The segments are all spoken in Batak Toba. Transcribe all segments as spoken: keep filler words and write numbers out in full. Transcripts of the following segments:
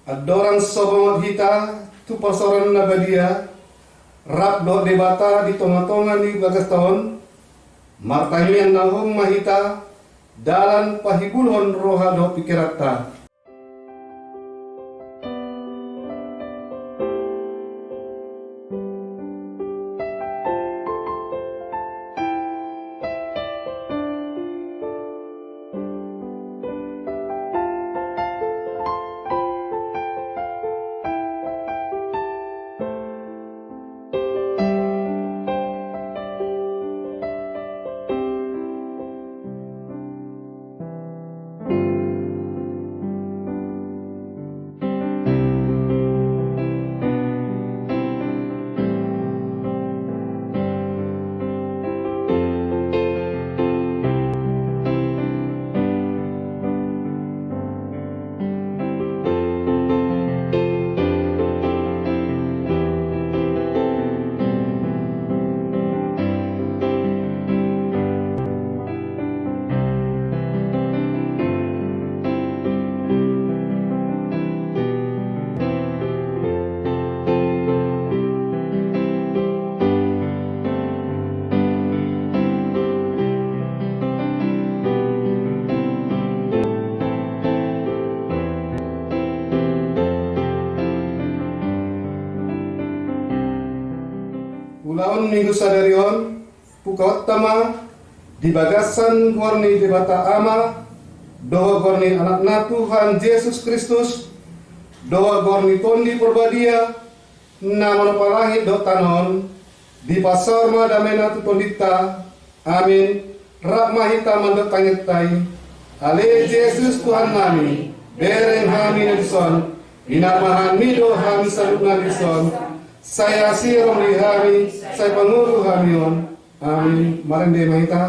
Andorang so bongot hita tu parsaoran na badia, rap dohot Debata di tonga-tonga ni bagasta on, martangiang na hohom ma hita, dalan pahibulhon roha dohot pingkiranta. Ulaon Minggu sadari on, bukaonta ma di bagasan goar ni Debata Ama, dohot goar ni Anakna Tuhan Jesus Kristus, dohot goar ni Tondi Porbadia, na manopa langit dohot tano on, dipasaor ma damena tu tondinta. Amin. Rap ma hita mandok tangiangta i. Ale Jesus Tuhannami, bereng hami na dison, pinarmahanmi do hami saluhutna dison, sai asi Roham di hami, sai pangolu hami on. Amin. Marende ma hita.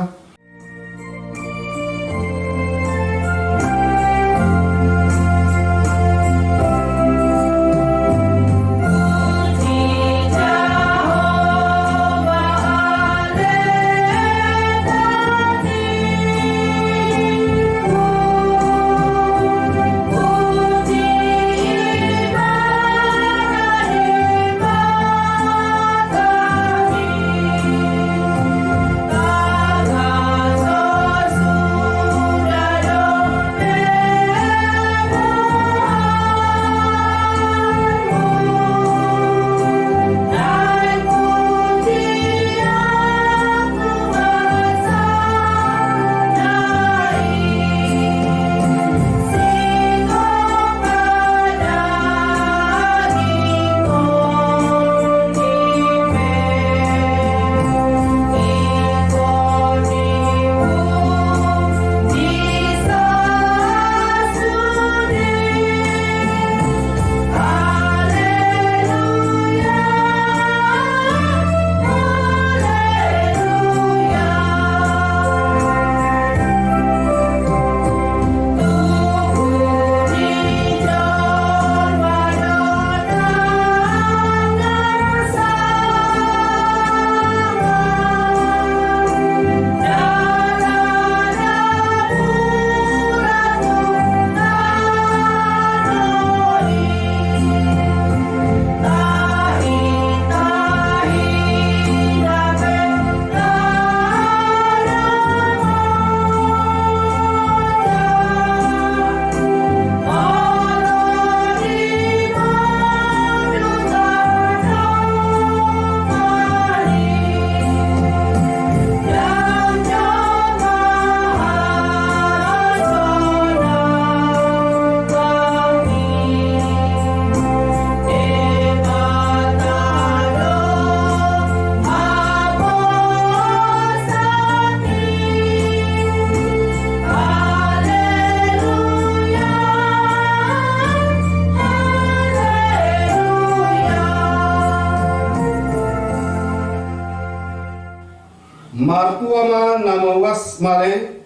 Martua ma na mauas male,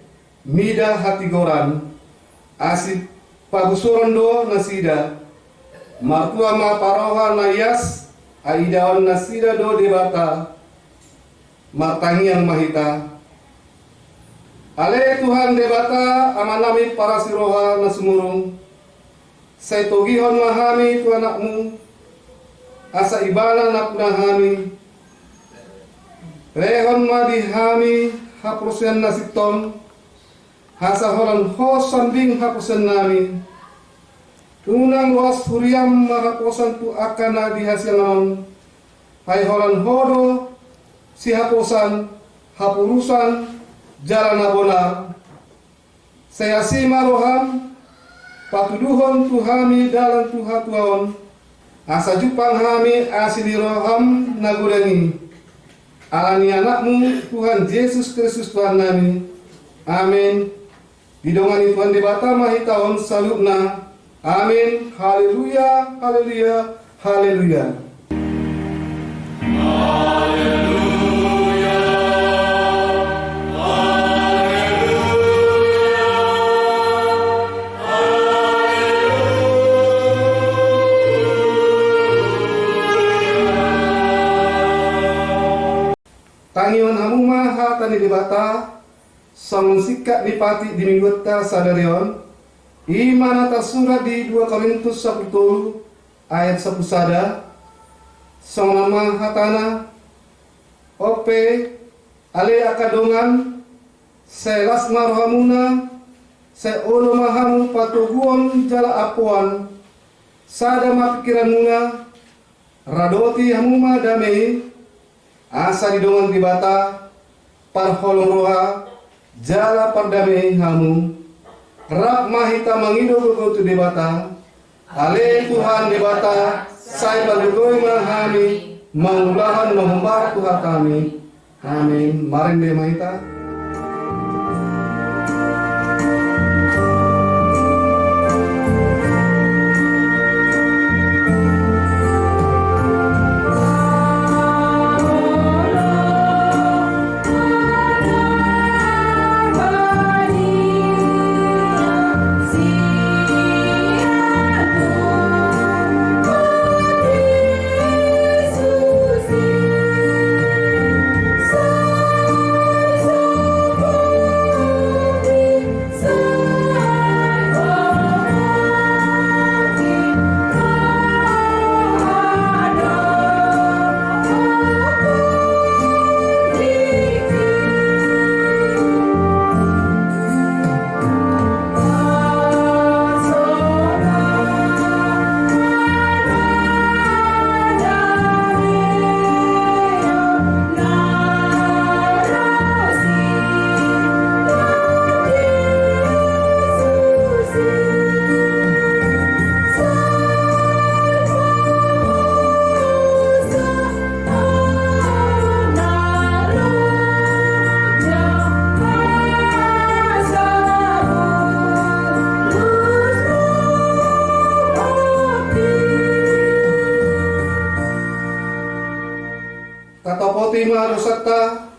mida hatigoran, asi pabusuron do nasida. Martua ma paroha na ias, ai idaon nasida do Debata. Martangiang ma hita. Ale Tuhan Debata, Amanami parasi roha na sumurung, Sai togihon ma hami tu Anakmu, asa Ibana nampuna hami. Lehon ma di hami haporseaon na sintong, asa holan Ho sambing haporseaonnami. Unang loas huriaM marhaposan tu angka na di hasiangan on, ai holan Ho do sihaposan, haporusan, jala na bonar. Sai asi ma rohaM patuduhon tu hami dalan tu hatuaon, asa jumpang hami asi ni rohaM na godang i. Ala ni Anakmu Tuhan Jesus Kristus Tuhannami. Amen. Didongani Tuhan Debata ma hita on saluhutna. Amin. Haleluya, haleluya, haleluya. Tangihon hamu ma hata ni Debata, songon singkat ni patik di mingguanta sadari on, i ma na tarsurat di dua Korintus sampulu tolu ayat sampulu sada, songon on ma hatana, on pe, ale angka dongan, sai las ma rohamuna, sai olo ma hamu patoguon jala ampoan, sada ma pingkiranmuna, radoti hamu ma dame i, asa didongani Debata parholong roha jala pardame hamu. Rap ma hita mangido gogo tu Debata. Ale Tuhan Debata, sai pagogoi ma hami mangulahon na hombar tu hataMi. Amin. Marende ma hita. Tatopoti ma dosanta,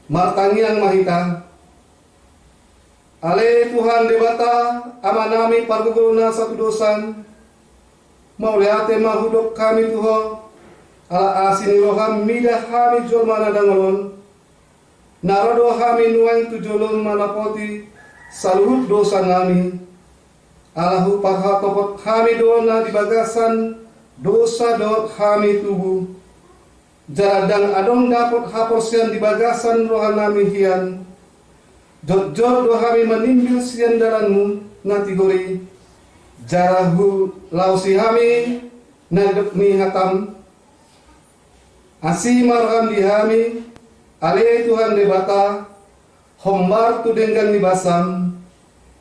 martangiang ma hita. Ale Tuhan Debata, Amanami pargogoi na satudosan, mauliate ma hudok hami tu Ho, ala asi ni rohaM mida hami jolma na dangol on, na ro do hami nuaeng tu joloM manopoti saluhut dosanami. Ala huparhatopot hami do na di bagasan dosa dohot hami tubu. Jala ndang adong dapot haporseaon di bagasan rohanami hian. Jotjot do hami manimbil sian dalanMu na tigor i. Jala hulaosi hami na nidok ni hataM. Asi ma rohaM di hami, ale Tuhan Debata, hombar tu denggan ni basaM,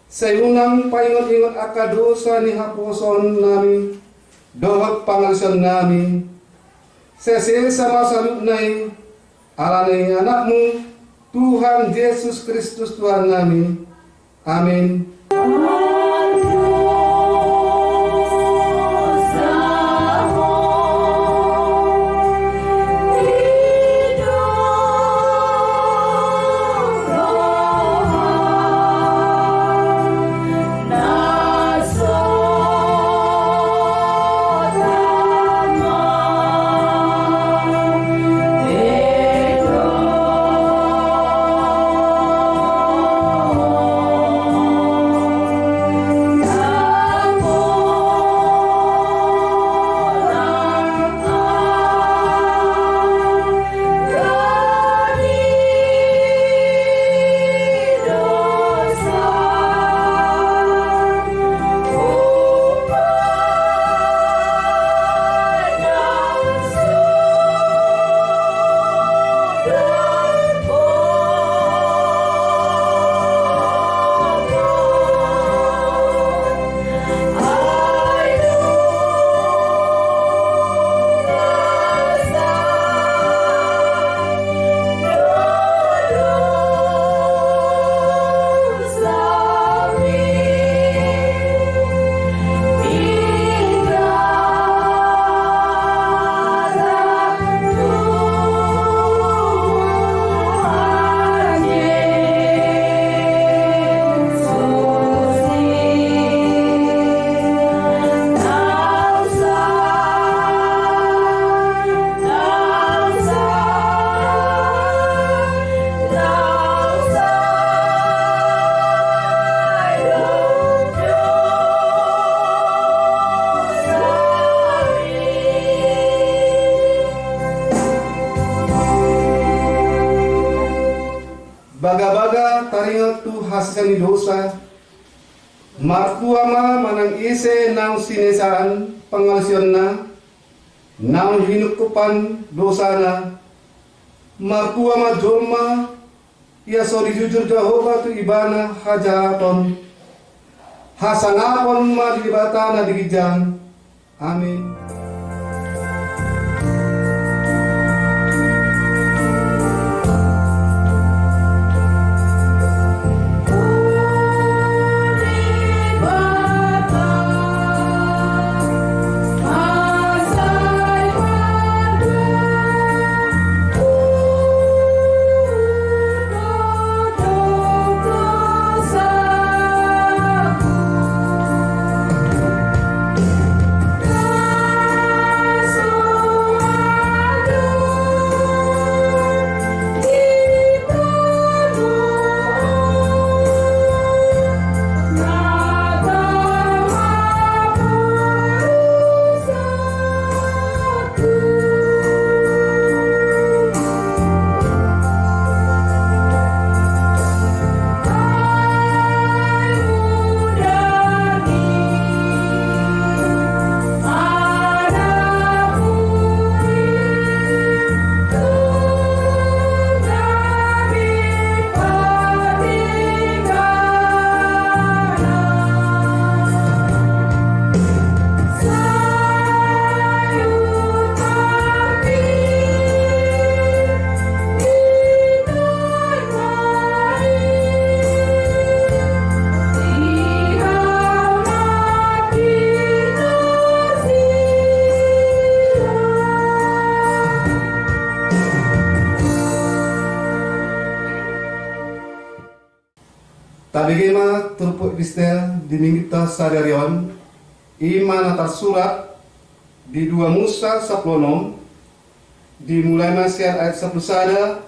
sai unang paingotingot angka dosa ni haposoonnami dohot pangalaosionnami. Sai sesa ma saluhutna i, ala ni AnakMu, Tuhan Jesus Kristus Tuhannami. Amin. tu hasesaan ni dosa. Martua ma manang ise naung sinesaan pangalaosionna, naung hinungkupan dosana. Martua ma jolma ia so dijujur Jahowa tu ibana hajahaton. Hasangapon ma di Debata na di ginjang. Amin. Tabege ma turpuk epistel di minggunta sadari on, i ma na tarsurat di dua Musa sampulu onom, dimulai ma sian ayat sampulu sada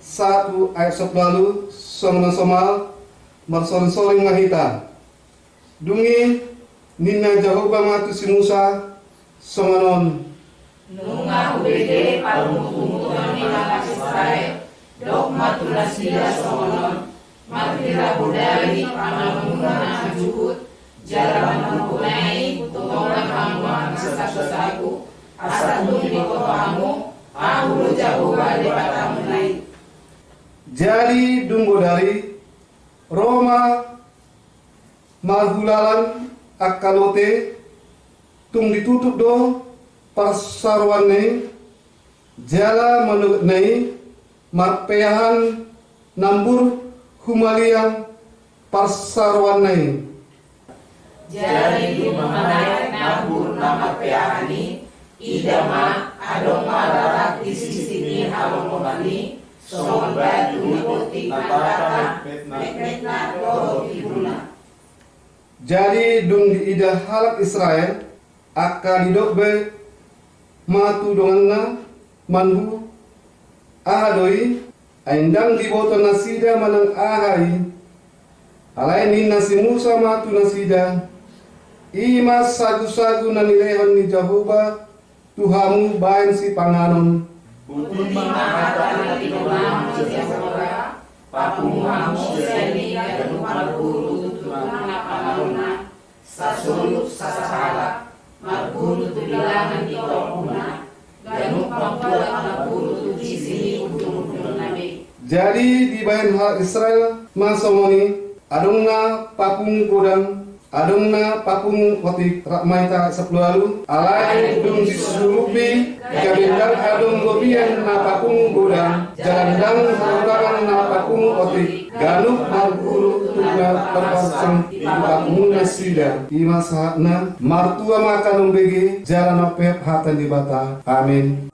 sahat tu ayat sampulu ualu, songon na somal, marsoring-soring ma hita. Dung i ninna Jahowa ma tu si Musa songon on: Nunga hubege parmutumuton ni halak Israel, dok ma tu nasida songon on: Marhira bodari pangalomuna na juhut, jala manongkok na i tu tonga hamu angka sagusagu, asa tung diboto hamu, Ahu do Jahowa Debatamuna i. Jadi dung bodari, ro ma marhulalan angka lote, tung ditutup do parsaroanna i, jala manogot na i marpeahan nambur humaliang parsaroanna i. Jadi dung mamaek nambur na marpeahan i, ida ma, adong ma lalat di sisi ni halongoman i, songon batu ni bontik na tata metmetna dohot ibulna. Jadi dung diida halak Israel, angka didok be ma tu donganna manang: Aha do i? Ai ndang diboto nasida manang aha i. Alai ninna si Musa ma tu nasida: I ma sagusagu na nilehon ni Jahowa tu hamu baen sipanganon. Boti ma hata na tinonahon ni Jahowa: Papungu hamu sian i ganup marguru tutu na panganonna, sasolup sasahalak, marguru tu bilangan ni tompuna, ganup mambuat marguru tu sisi ni undungundungna be. Jadi dibaen halak Israel ma songon i, adong na papungu godang, adong na papungu otik. Rap ma hita sampulu ualu. Alai dung disulupi, gabe ndang adong lobian na papungu godang, jala ndang harurangan na papungu otik. Ganup marguru tutu na tarpansang di papungu nasida. I ma sahatna. Martua ma angka na umbege, jala na umpeop hata ni Debata. Amin.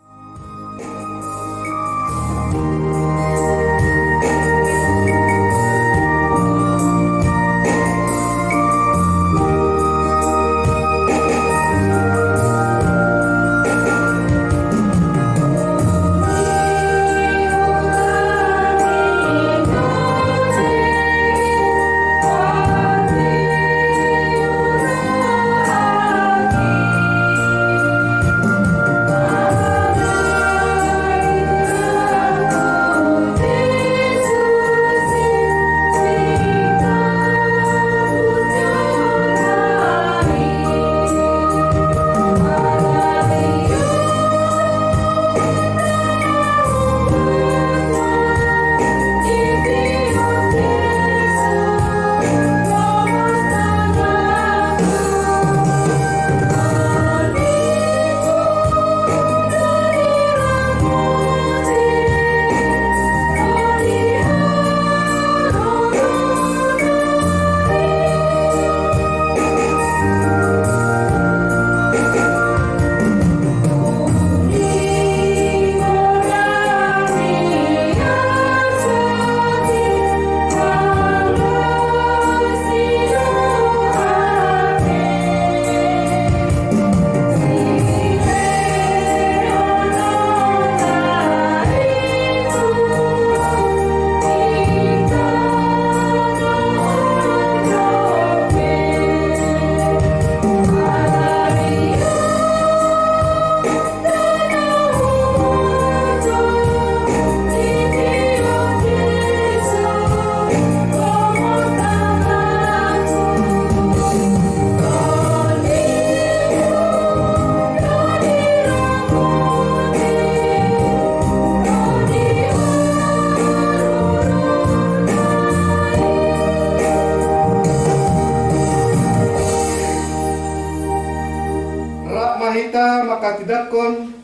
Hita manghatindanghon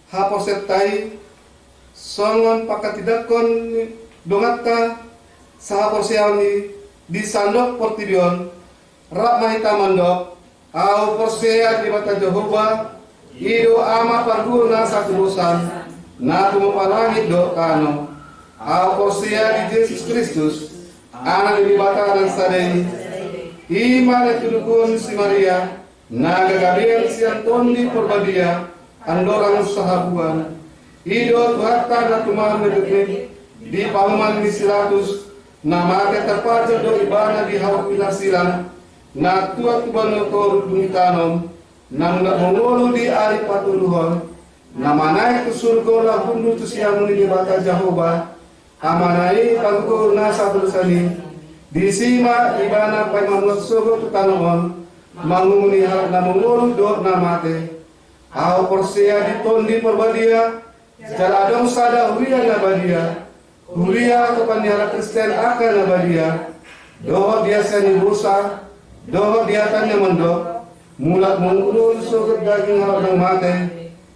haporseaonta i, songon panghatindanghon ni donganta sahaporseaon i di sandok portibi on, rap ma hita mandok: Ahu porsea di Debata Jahowa, i do Ama parguru nasa hatubusan, na tumompa langit dohot tano. Ahu porsea di Jesus Kristus, Anak ni Debata na sada i, i ma na tinuluhon si Maria, na gagabean sian Tondi Parbadia, andorang sahabuan. I do Tuhanta na tumandangkon di pahuman ni si Pilatus, na mate, tarpajal do ibana di hau pinarsilang, na tua tu banua toru dung ditanom, na mulak mangolu di ari patoluhon, na manaek tu surgo laho hundul tu siamun ni Debata Jahowa, Amana i parguru nasa hatubusan i. Disi ma ibana paima mulak sogot tu tano on, manguhumi halak na mangolu dohot na mate. Ahu porsea di Tondi Parbadia, jala adong sada huria na badia, huria hatopan ni halak Kristen angka na badia, dohot di hasea ni dosa, dohot di hata na mandok: Mulak mangolu sogot daging halak na mate,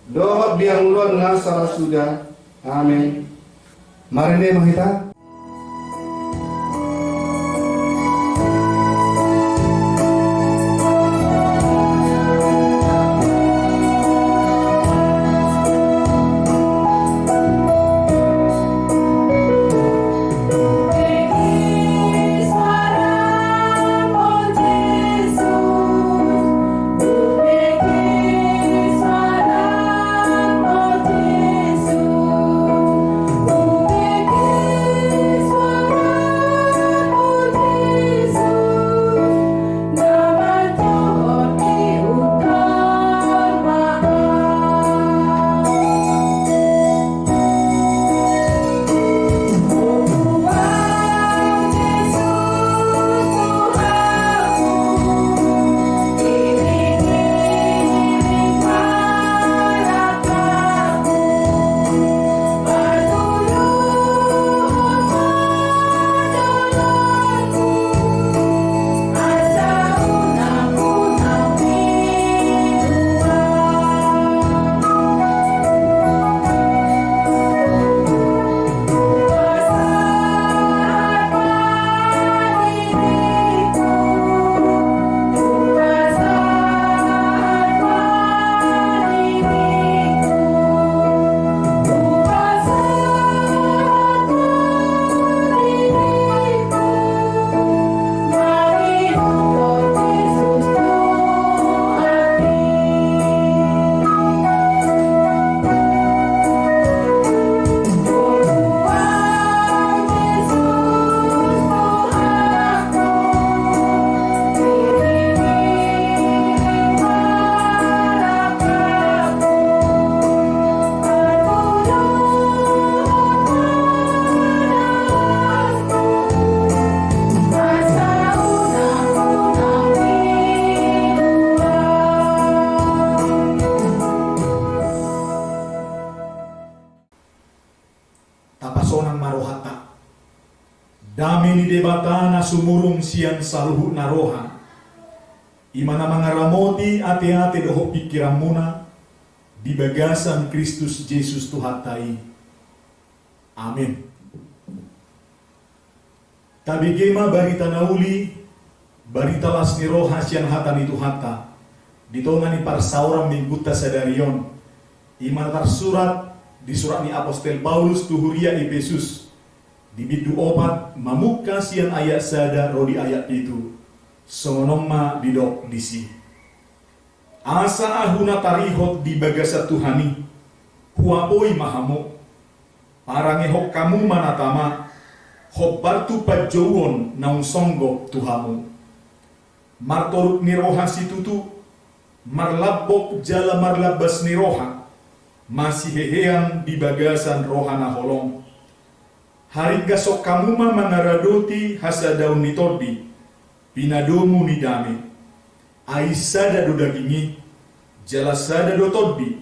dohot di hangoluan na sala suda. Amen. Marende ma hita. Tapasonang ma rohanta. Dame ni Debata na sumurung sian saluhutna roha, i ma na mangaramoti ateate dohot pingkiranmuna di bagasan Kristus Jesus Tuhanta i. Amen. Tabege ma barita na uli, barita las ni roha sian hata ni Tuhanta, di tonga ni parsaoran Minggunta sadari on, i ma na tarsurat di surat ni apostel Paulus tu huria Epesus, di bindu opat, mamungka sian ayat sada ro di ayat pitu. Songon on ma didok disi: Asa ahu na tarihot di bagasan Tuhan i, huapoi ma hamu, parangehon hamu ma na tama, hombar tu panjouon naung songgop tu hamu. Martoruk ni roha situtu, marlambok jala marlambas ni roha, masihehean di bagasan roha na holong. Haringgason hamu ma mangaradoti hasadaon ni tondi, pinadomu ni dame. Ai sada do daging i, jala sada do tondi.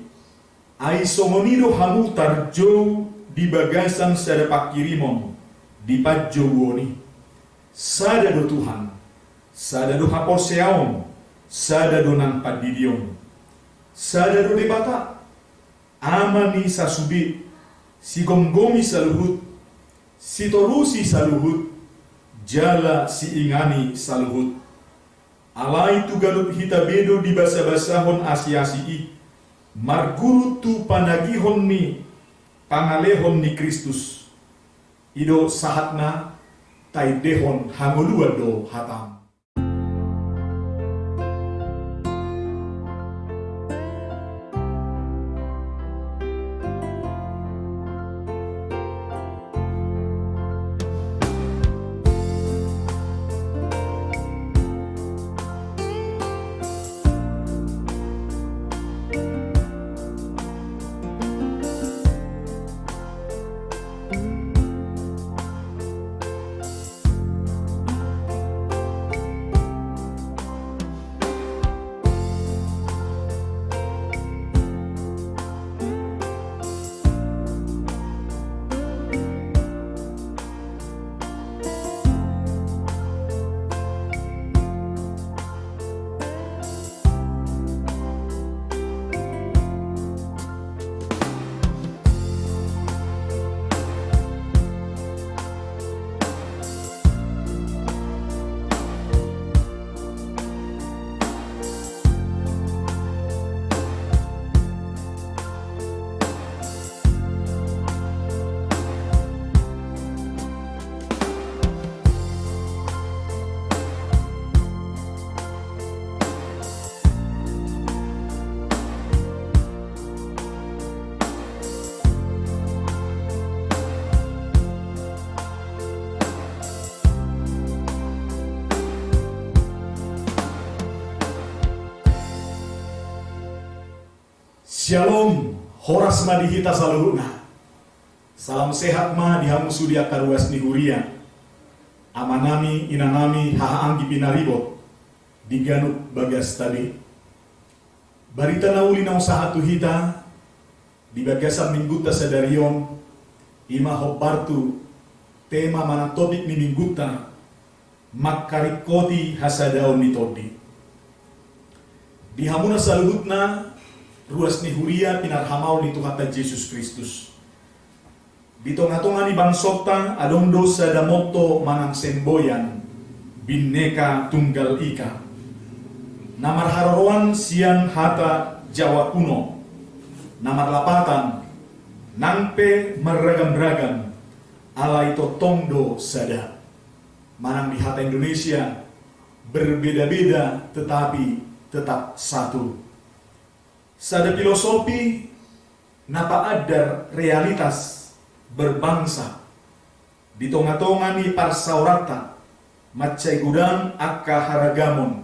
Ai songon i do hamu tarjou di bagasan sada pangkirimon di panjouon i. Sada do Tuhan, sada do haporseaon, sada do nang pandidion. Sada do Debata, Ama ni sasude, sigomgomi saluhut, sitorusi saluhut, jala siingani saluhut. Alai tu ganup hita be do dibasabasahon asiasi i, marguru tu panagihon ni pangalehon ni Kristus. I do sahatna, taendehon hangoluan do hatam. Syalom, horas ma di hita saluhutna. Salam sehat ma di hamu sude angka ruas ni huria, amanami, inanami, haha anggi pinaribot di ganup bagasta be. Barita na uli na husahat tu hita di bagasan minggunta sadari on, i ma hombar tu tema manang topik ni minggunta, mangkaringkoti hasadaon ni tondi. Di hamuna saluhutna, ruas ni huria pinarhamaol ni Tuhanta Jesus Kristus. Di tongatonga ni bangsonta adong do sada motto manang semboyan, Bhinneka Tunggal Ika, na marharoroan sian hata Jawa kuno, na marlapatan, nang pe marragamragam, alai tongtong do sada. Manang di hata Indonesia, berbeda-beda tetapi tetap satu. Sada filosofi na paandar realitas berbangsa di tongatonga ni parsaoranta, mansai godang angka haragamon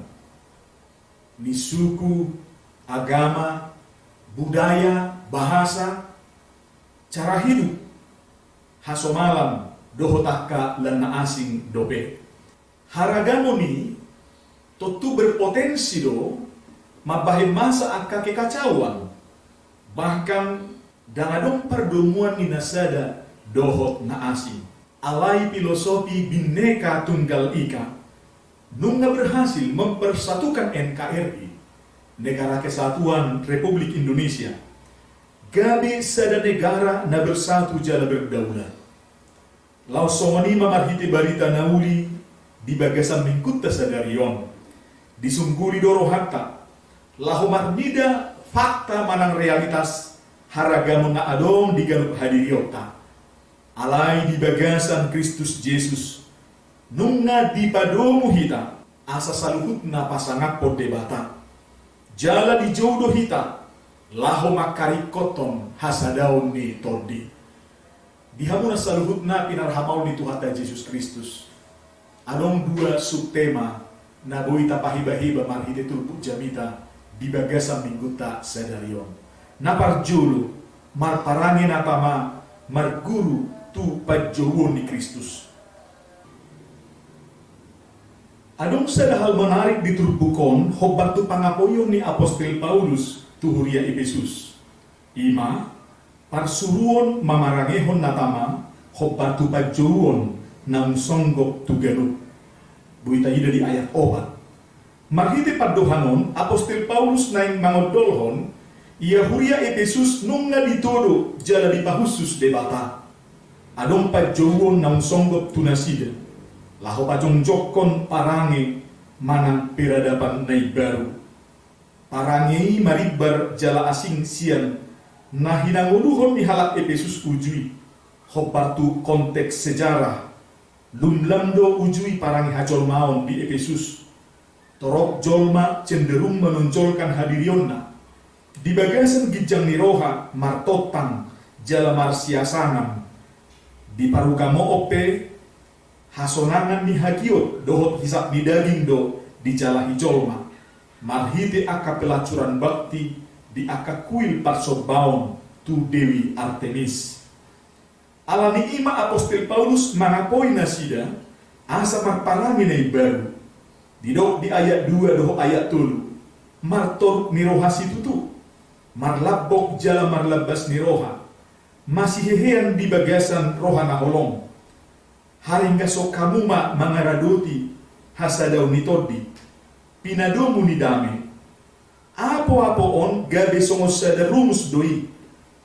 ni suku, agama, budaya, bahasa, cara hidup, hasomalan, dohot angka lan na asing dope. Haragamon i tontu berpotensi do mambahen masa angka kekacauan, bahkan ndang adong pardomuan ni na sada dohot na asing. Alai filosofi Bhinneka Tunggal Ika nunga berhasil mempersatukan N K R I, Negara Kesatuan Republik Indonesia, gabe sada negara na bersatu jala berdaulat. Laos songon i ma marhite barita na uli di bagasan minggunta sadari on, disungguli do rohanta laho marnida fakta manang realitas haragamon na adong di ganup hadirionta. Alai di bagasan Kristus Jesus, nunga dipadomu hita asa saluhutna pasangaphon Debata. Jala dijou do hita laho mangkaringkothon hasadaon ni tondi. Di hamuna saluhutna pinarhamaol ni Tuhanta Jesus Kristus, adong dua subtema na boi tapahibaheba marhite turpuk jamita di bagasan minggunta sadari on. Na parjolo, marparange na tama marguru tu panjouon ni Kristus. Adong sada hal menarik di turpuk on hombar tu pangapoion ni apostel Paulus tu huria Epesus. I ma, parsuruon mamarangehon na tama hombar tu panjouon naung songgop tu ganup. Boi taida di ayat opat. Marhite pandohan on, apostel Paulus naeng mangondolhon Ia huria Epesus nunga ditodo jala dipahushus Debata. Adong panjouon naung songgop tu nasida, laho pajongjongkon parange manang peradaban na imbaru. Parange i marimbar jala asing sian na hinangoluhon ni halak Epesus uju i. Hombar tu konteks sejarah, lumlam do uju i parange hajolmaon di Epesus. Torop jolma cenderung menonjolkan hadirionna di bagasan ginjang ni roha, martontang jala marsiasangan. Diparugamoon pe hasonangan ni hagiot dohot hisap ni daging do dijalahi jolma, marhite angka pelancuran bakti di angka kuil parsombaon tu Dewi Artemis. Alani i ma Apostel Paulus mangapoi nasida asa marparange na imbaru. Didok di ayat dua dohot ayat tolu, martoruk ni roha situtu, marlambok jala marlambas ni roha, masihehean di bagasan roha na holong. Haringgason hamu ma mangaradoti hasadaon ni tondi, pinadomu ni dame. Apoapo on gabe songon sada rumus do i,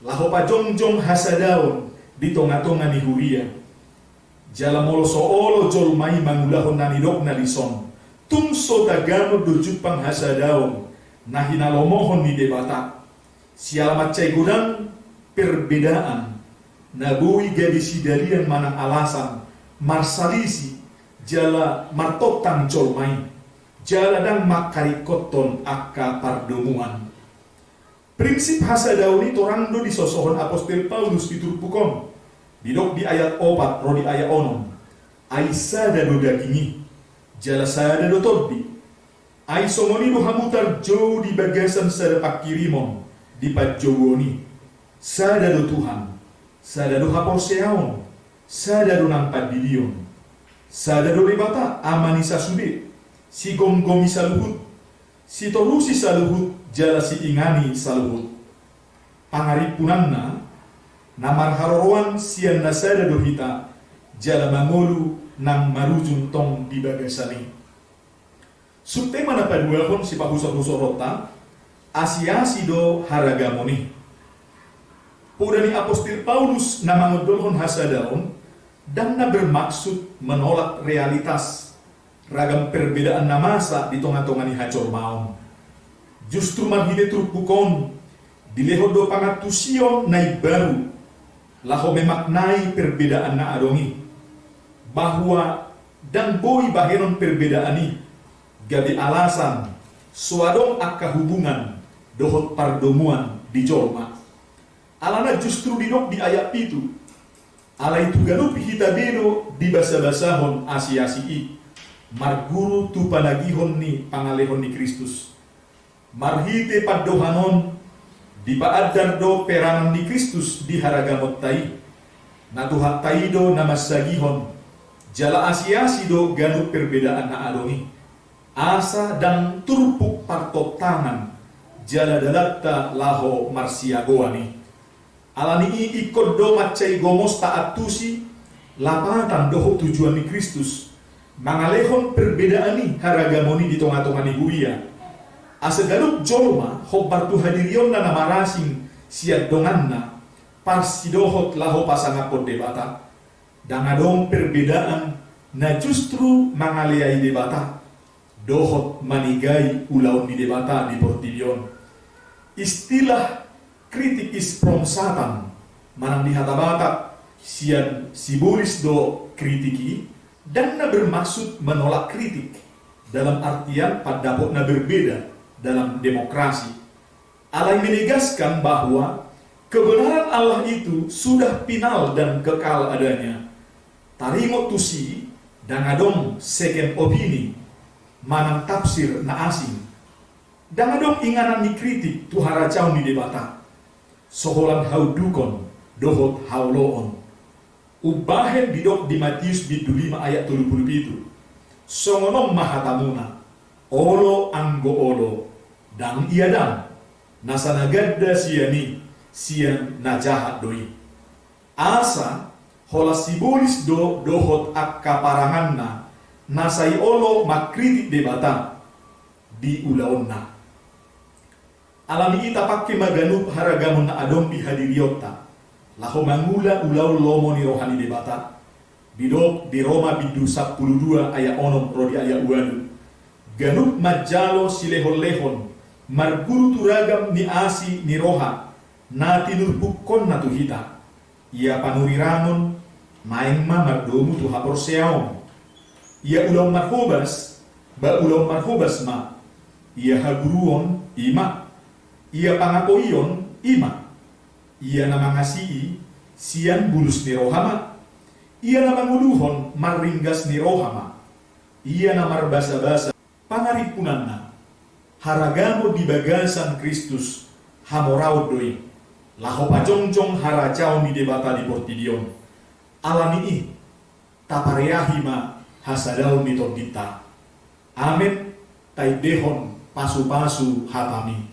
laho pajongjong hasadaon di tongatonga ni huria. Jala molo so olo jolma i mangulahon na nidokna dison, tung so tagamon do jumpang hasadaon na hinalomohon ni Debata. Siala mansai godang perbedaan na boi gabe sidalian manang alasan marsalisi jala martontang jolma i, jala ndang mangkaringkothon angka pardomuan. Prinsip hasadaon i torang do disosohon Apostel Paulus di turpuk on. Didok di ayat opat ro di ayat onom, ai sada do daging i, jala sada do tondi. Ai songon i do hamu tarjou di bagasan sada pangkirimon di panjouon i. Sada do Tuhan, sada do haporseaon, sada do nang pandidion. Sada do Debata, Ama ni sasude, sigomgomi saluhut, sitorusi saluhut jala siingani saluhut. Pangarimpunanna, na marharoroan sian na sada do hita, jala mangolu nang marujung tong di bagasan i. Subtema na paduahon sipahusorhusoronta, asiasi do haragamon i. Poda ni Apostel Paulus na mangondolhon hasadaon, ndang na bermaksud menolak realitas ragam perbedaan na masa di tongatonga ni hajolmaon. Justru marhite turpuk on, dilehon do pangantusion na imbaru, laho memaknai perbedaan na adong i, bahwa ndang boi bahenon perbedaan i gabe alasan so adong angka hubungan dohot pardomuan di jolma. Alana justru didok di ayat pitu, alai tu ganup hita be do dibasabasahon asiasi i, marguru tu panagihon ni pangalehon ni Kristus. Marhite pandohan on, dipaandar do peranan ni Kristus di haragamon ta i. Na Tuhanta i do na mansagihon, jala asiasi do ganup perbedaan na adong i, asa ndang turpuk partontangan jala dalanta laho marsiagoan i. Alani i ingkon do mansai gomos taantusi lapatan dohot tujuan ni Kristus, mangalehon perbedaan i haragamon i di tongatonga ni huria. Asa ganup jolma hombar tu hadirionna na marasing sian donganna, parsidohot laho pasangaphon Debata. Ndang adong perbedaan na justru mangaleai Debata dohot manegai ulaon ni Debata di portibi on. Istilah kritik is from Satan, manang di hata Batak sian sibolis do kritik i, ndang na bermaksud menolak kritik dalam artian pandapot na berbeda dalam demokrasi. Alai menegaskan bahwa kebenaran Allah itu sudah final dan kekal adanya. Taringot tusi, ndang adong second opinion manang tafsir na asing. Ndang adong inganan ni kritik tu harajaon ni Debata, so holan haundukon dohot haoloon. Umbahen didok di Matius bindu lima ayat tolu pulu pitu, songon on ma hatamuna, olo anggo olo, ndang ia ndang, nasa na ganda sian i, sian na jahat do i. Asa holan sibolis do dohot angka paranganna na sai olo mangkritik Debata di ulaonna. Alani i tapangke ma ganup haragamon na adong di hadirionta, laho mangula ulaon lomo ni roha ni Debata, didok di Roma bindu sampulu dua ayat onom ro di ayat ualu. Ganup manjalo silehonlehon, marguru tu ragam ni asi ni roha, na tinurpukkonna tu hita. Ia panurirangon, naeng ma mardomu tu haporseaon. Ia ulaon marhobas, ba ulaon marhobas ma. Ia haguruon, i ma. Ia pangapoion, i ma. Ia na mangasii, sian bulus ni roha ma. Ia na manguluhon, marringgas ni roha ma. Ia na marbasabasa. Pangarimpunanna, haragamon di bagasan Kristus, hamoraon do i, laho pajongjong harajaon ni Debata di portibi on. Alani i, tapareahi ma hasadaon ni tondinta. Amen. Taendehon pasupasu hatami.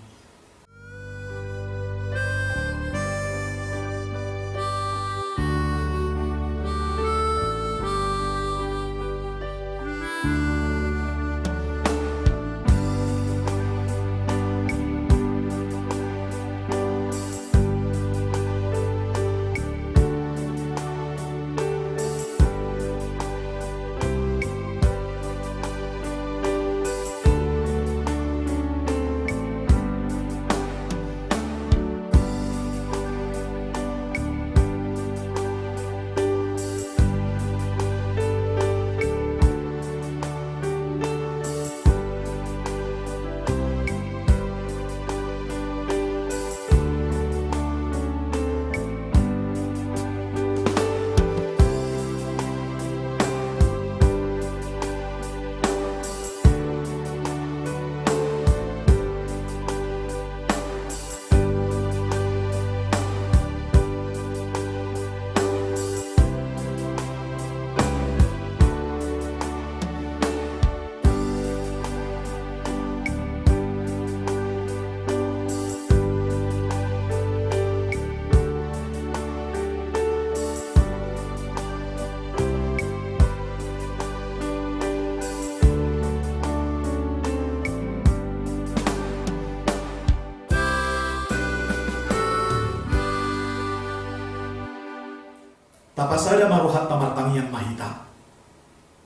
Tapasada ma rohanta, martangiang ma hita.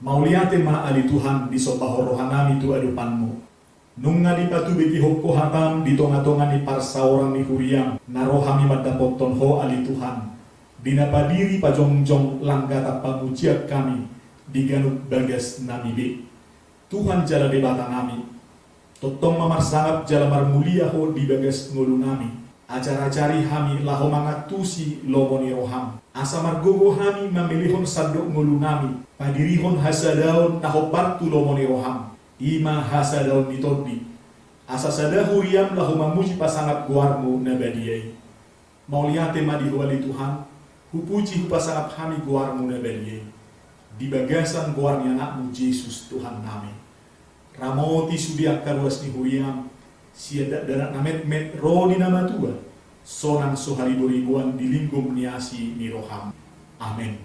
Mauliate ma ale Tuhan, disombahon rohanami tu adopanmu. Nunga dipatubegihon Ho hatam di tongatonga ni parsaoran ni huriam, na ro hami mandapothon Ho ale Tuhan, di na padiri pajongjong langgatan pamujian hami di ganup bagasnami be. Tuhan jala Debatanami, tongtong ma marsangap jala marmulia Ho di bagas ngolunami. Ajarajari hami laho mangantusi lomo ni roham, asa margogo hami mamelehon sandok ngolunami, padirihon hasadaon na hombar tu lomo ni roham, i ma hasadaon ni tondi, asa sada huriam laho mamuji pasangap goarmu na badia i. Mauliate ma di Ho ale Tuhan, hupuji hupasangap hami goarmu na badia i, di bagasan goar ni Anakmu Jesus Tuhannami. Ramoti sude angka ruas ni huriam, sian dakdanak na metmet ro di na matua, sonang so hariboriboan di linggom ni asi ni roham. Amen.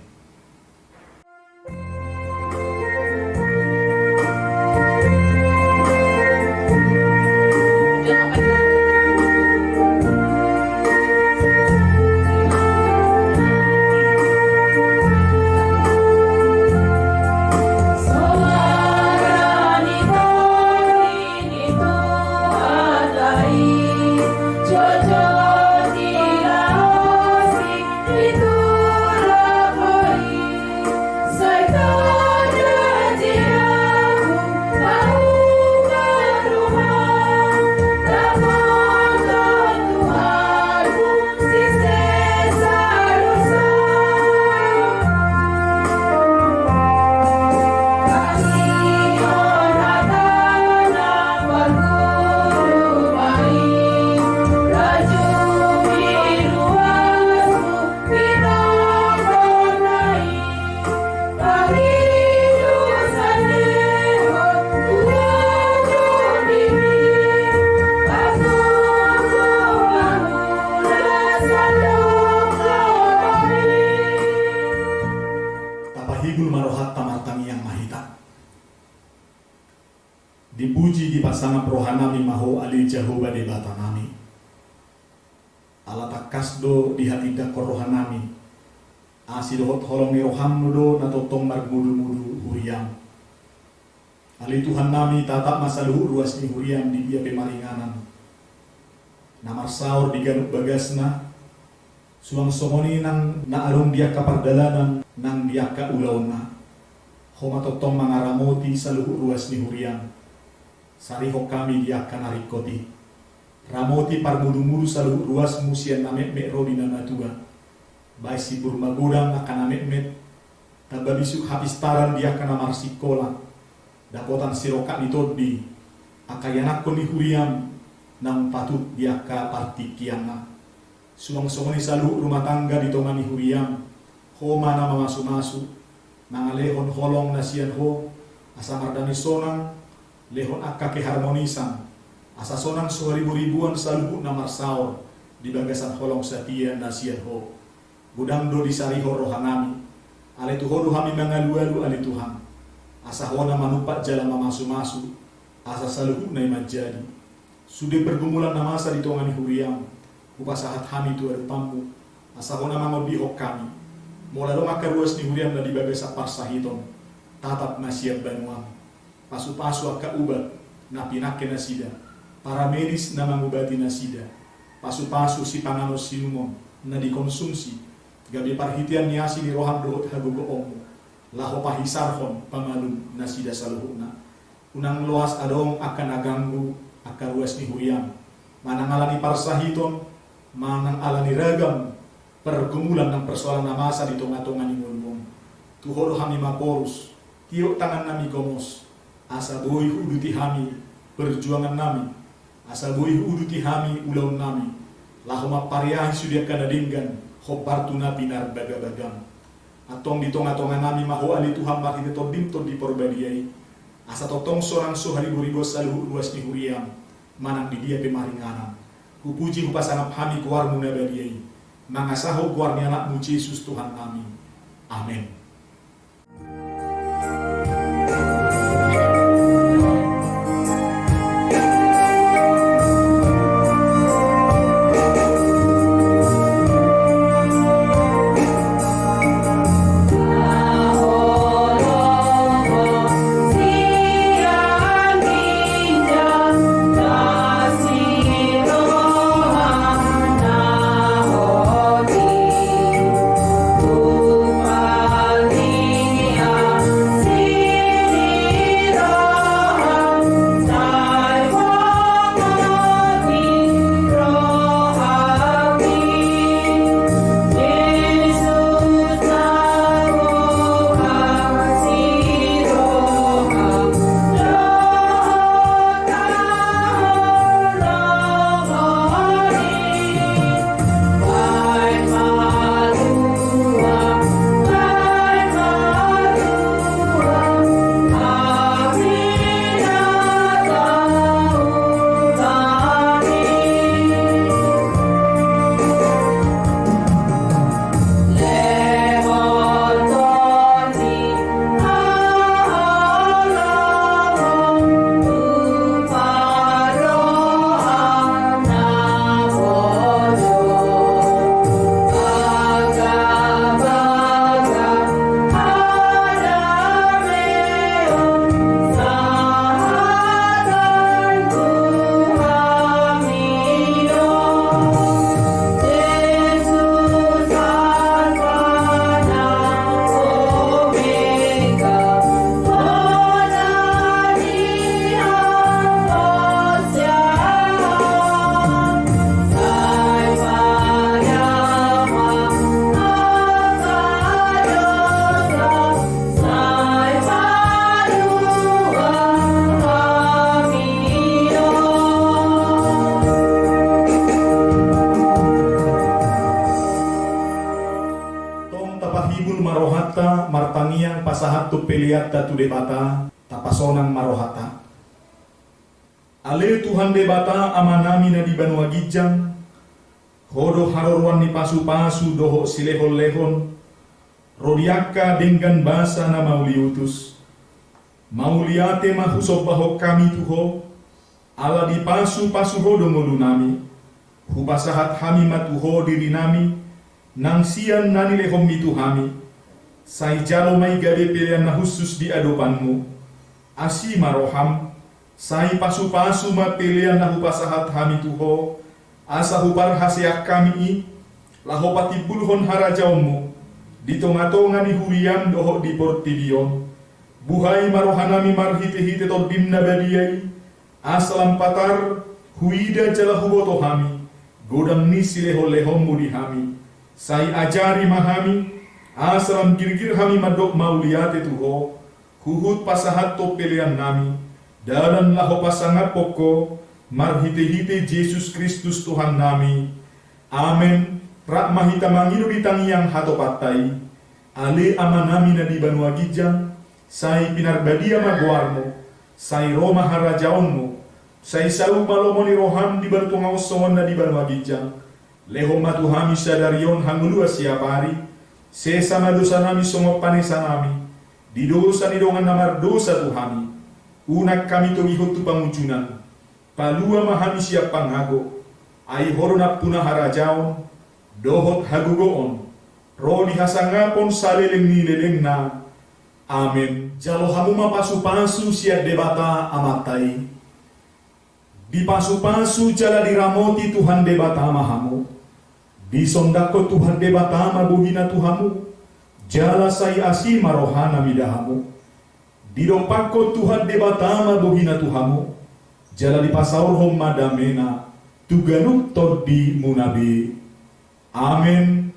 Tapahibul ma rohanta, martangiang ma hita. Dipuji dipasangap rohanami ma Ho ale Jahowa Debatanami. Ala tangkas do dihatindanghon rohanami, asi dohot holong ni roham do na tongtong marmudu-mudu huriam. Ale Tuhannami, tatap ma saluhut ruas ni huriam di dia pe maringanan, na marsaor di ganup bagasna, suang songon i nang na adong di angka pardalanan nang di angka ulaonna. Ho ma tongtong mangaramoti saluhut ruas ni huriam. Sarihon hami di angka na ringkot i. Ramoti parmudu-mudu saluhut ruasmu sian na metmet ro di na matua. Baen sibur magodang angka na metmet, tamba bisuk hapistaran di angka na marsikola, dapotan sirongkap ni tondi angka ianakhon ni huriam naung patut di angka partingkianna. Suang songon i saluhut rumah tangga di tonga ni huriam, ho ma na mamasu-masu, mangalehon holong na sian ho, asa mardame sonang, lehon angka keharmonisan, asa sonang so haribu-ribuan saluhut na marsaor di bagasan holong satia na sian ho. Godang do disarihon rohanami, alai tu ho do hami mangalu-alu ale Tuhan, asa ho na manumpak jala mamasu-masu, asa saluhutna i manjadi. Sude pergumulan na masa di tonga ni huriam, hupasahat hami tu adopanmu, asa ho na mangondihon hami. Molo adong angka ruas ni huriam na di bagasan parsahiton, tatap ma sian banuam. Pasu-pasu angka ubat na pinangke nasida, paramedis na mangubati nasida, pasu-pasu sipanganon sinumon na dikonsumsi, gabe parhitean ni asi ni roham dohot hagogoonmu, laho pahisarhon pamalum nasida saluhutna. Unang loas adong angka na ganggu angka ruas ni huriam, manang ala ni parsahiton, manang ala ni ragam pergumulan nang persoalan na masa di tonga-tonga ni ngoluon. Tu ho do hami maporus, tiop tangannami gomos, asa boi huuduti hami perjuangannami, asa boi huuduti hami ulaonnami, laho mampariahi sude angka na denggan hombar tu na pinarbagabagam. Antong di tonga-tonganami ma ho ale Tuhan marhite Tondim Tondi Porbadia i, asa tongtong sonang so haribu-ribuan saluhut ruas ni huriam, manang di dia pe maringanan. Hupuji hupasangap hami goarmu na badia i, mangasahon goar ni Anakmu Jesus Tuhannami. Amen. Tong tapahibul ma rohanta, martangiang pasahathon peleanta tu Debata, tapasonang ma rohanta. Ale Tuhan Debata Amanami na di banua ginjang, Ho do haroroan ni pasu-pasu dohot silehon-lehon, ro di angka denggan basa na mauliutus. Mauliate ma husombahon hami tu Ho, ala dipasu-pasu Ho do ngolunami. Hupasahat hami ma tu Ho dirinami, nang sian na nilehonMi tu hami. Sai jalo ma i gabe pelean na hushus di adopanMu. Asi ma rohaM, sai pasupasu ma pelean na hupasahat hami tu Ho, asa huparhaseang hami i, laho patimbulhon harajaonMu di tongatonga ni huriaM dohot di portibi on. Buhai ma rohanami marhitehite TondiM na badia i, asa lam patar huida jala huboto hami godang ni silehonlehonMu di hami. Sai ajari ma hami, asa lam girgir hami mandok mauliate tu Ho, huhut pasahathon peleannami, dalan laho pasangaphon Ho, marhitehite Jesus Kristus Tuhannami. Amen. Rap ma hita mangido di tangiang hatopanta i. Ale Amanami na di banua ginjang, sai pinarbadia ma goarMu, sai ro ma harajaonMu, sai saut ma lomo ni rohaM di banua tonga on songon na di banua ginjang. Lehon ma tu hami sadari on hangoluan siapari, sesa ma dosanami songon panesanami di dosa ni dongan na mardosa tu hami. Unang hami togihon tu pangunjunan, palua ma hami sian pangago, ai Ho do nampuna harajaon, dohot hagogoon, ro di hasangapon saleleng ni lelengna. Amen. Jalo hamu ma pasupasu sian Debata Amanta i. Dipasupasu jala diramoti Tuhan Debata ma hamu. Disondangkon Tuhan Debata ma bohiNa tu hamu, jala sai asi ma rohaNa mida hamu. Didompakkon Tuhan Debata ma bohiNa tu hamu, jala dipasaorhon ma dameNa tu ganup tondimuna be. Amen.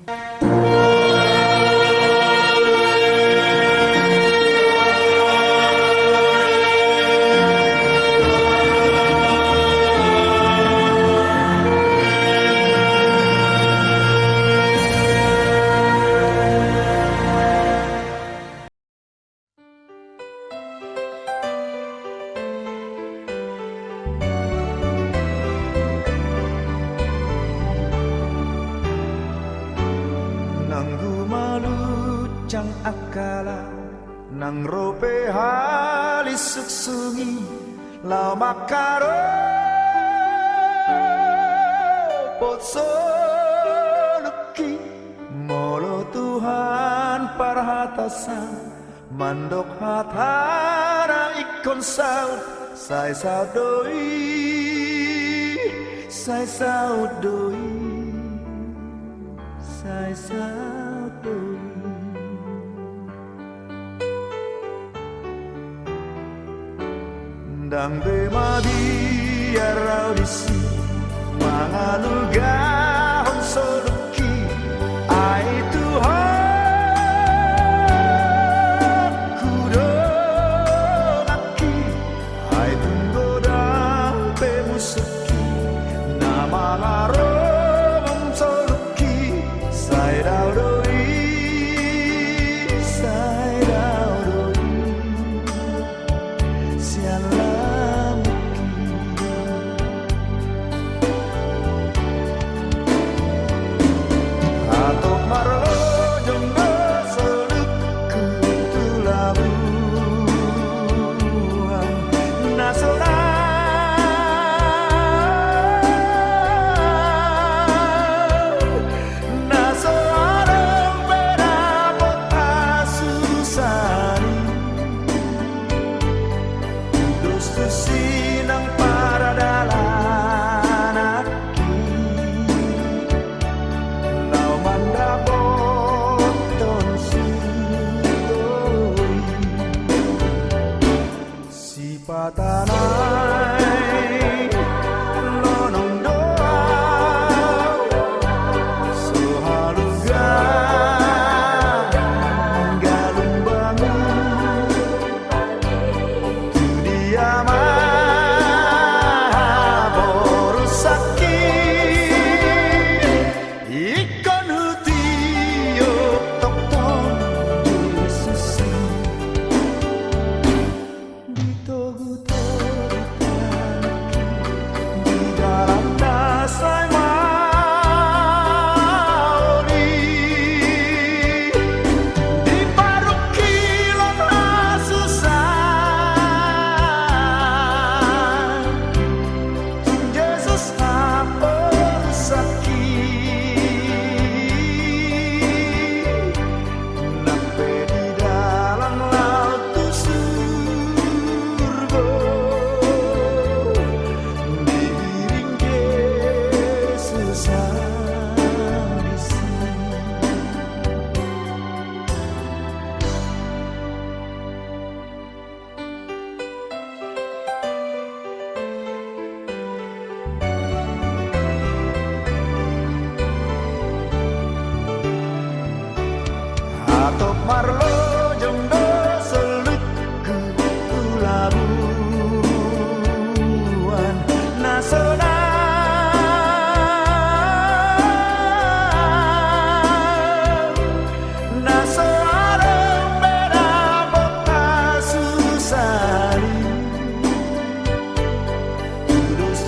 Nang gumalujang angkala, nang ro pe halisuksungi, laho mangkarophon soluki, molo Tuhan parhatasan, mandok hatana ingkon saut, sai saut do i, sai saut do i, sai saut do i. Ndang be mabiar ahu disi mangalugahon soluki, ai Tuhanku do nangkin, ai tung godang pe musuk na mangarohom soluki, sai dao do i, sai dao do i, sian lamukki. Hatop marlojong do soluk tu labuan na so ra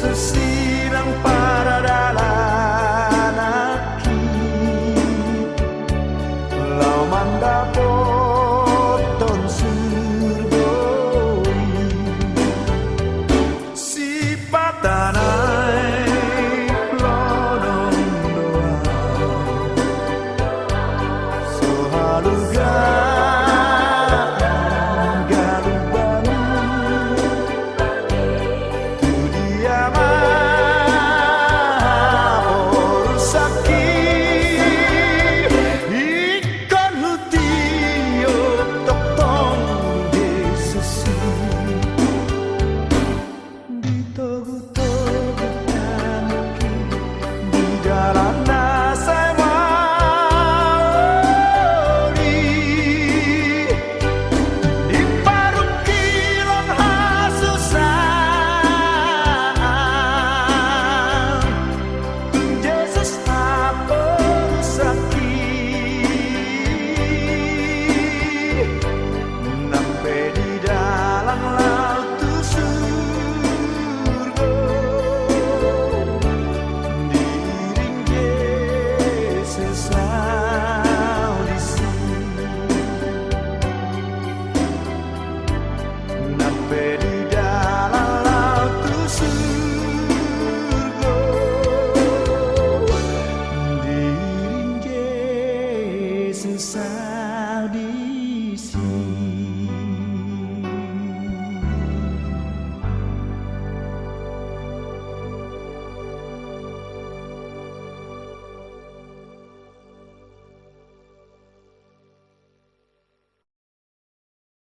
Bersih